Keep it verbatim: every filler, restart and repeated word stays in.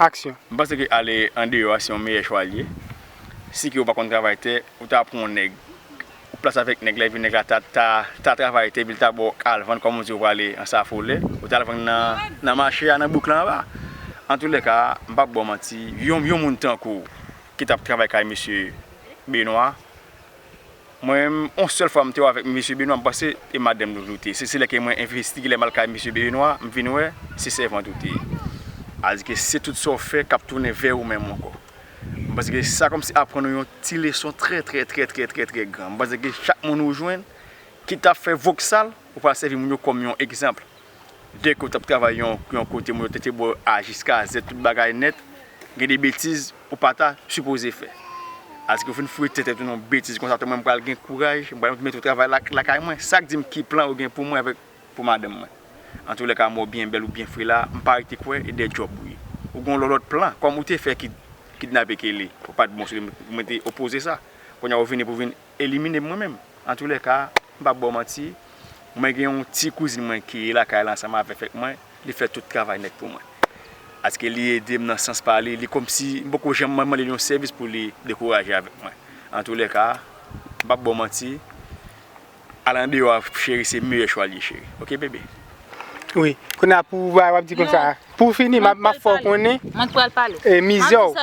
aksyon. M panse ke ale andeyò a se yon meyè chwa l ye. Si ke ou pa konn travay tè, ou ta pran yon nèg, ou plase avèk nèg la, epi nèg la ta, ta, ta travay tè, epi l ta ba w al vann, kòm ou di ou prale an Safolè, ou ta al vann nan, nan mache a, nan bouk la anba. Antoulèka, m p ap ba w manti, yon, yon moun tankou w ki t ap travay kay mesye Benoit, mwen menm, yon sèl fwa m te wè avèk mesye Benoit, m panse e madanm nou nou te ye. Se, se lè ke mwen envestige, lè m al kay mesye Benoit, m vin wè, se sèvant ou te ye. Sa vle di ke se tout sa w fè k ap tounen vè ou menm ankò. M panse ke sa kòmsi aprann ou yon ti leson trè, trè, trè, trè, trè, trè gran. M panse ke chak moun ou jwenn ki t ap fè voksal, ou pral sèvi moun yo kòm yon egzanp. Dèke w t ap travay yon, yon kote, moun yo te, te ba w A jiska Z, tout bagay nèt, gen de betiz ou pa ta sipoze fè. Sa vle di ke w fin foure tèt ou nan yon betiz konsa, tou mwen m pral gen kouraj, m pral mete w travay la, lakay mwen. Sa k di m ki plan ou gen pou mwen avèk, pou madanm mwen? Antoulèka, mwen w byen bèl, ou byen fre la, m pa rete kwè e de djòb ou ye. Ou gen yon lòt, lòt plan, kòm ou te fè kid, kidnape Kelly, ou pa t bon sou li, mwen te opoze sa. Kounye a ou vini pou vin elimine m mwen menm. Antoulèka, m p ap ba w manti, mwen gen yon ti kouzin mwen ki lakay la ansanm avèk mwen, li fè tout travay nèt pou mwen. Sa vle di ke li ede m nan sans pa li, li kòmsi m poko janm mande l yon sèvis pou li dekouraje avèk mwen. Antoulèka, m p ap ba w manti, al andeyò a, cheri, se meyè chwa l ye, cheri. Oke, bebe? Wi. Kounye a pou w ap di konsa. Pou fini, m ap, m ap fè w konnen Mwen k pral pale. E mizè w.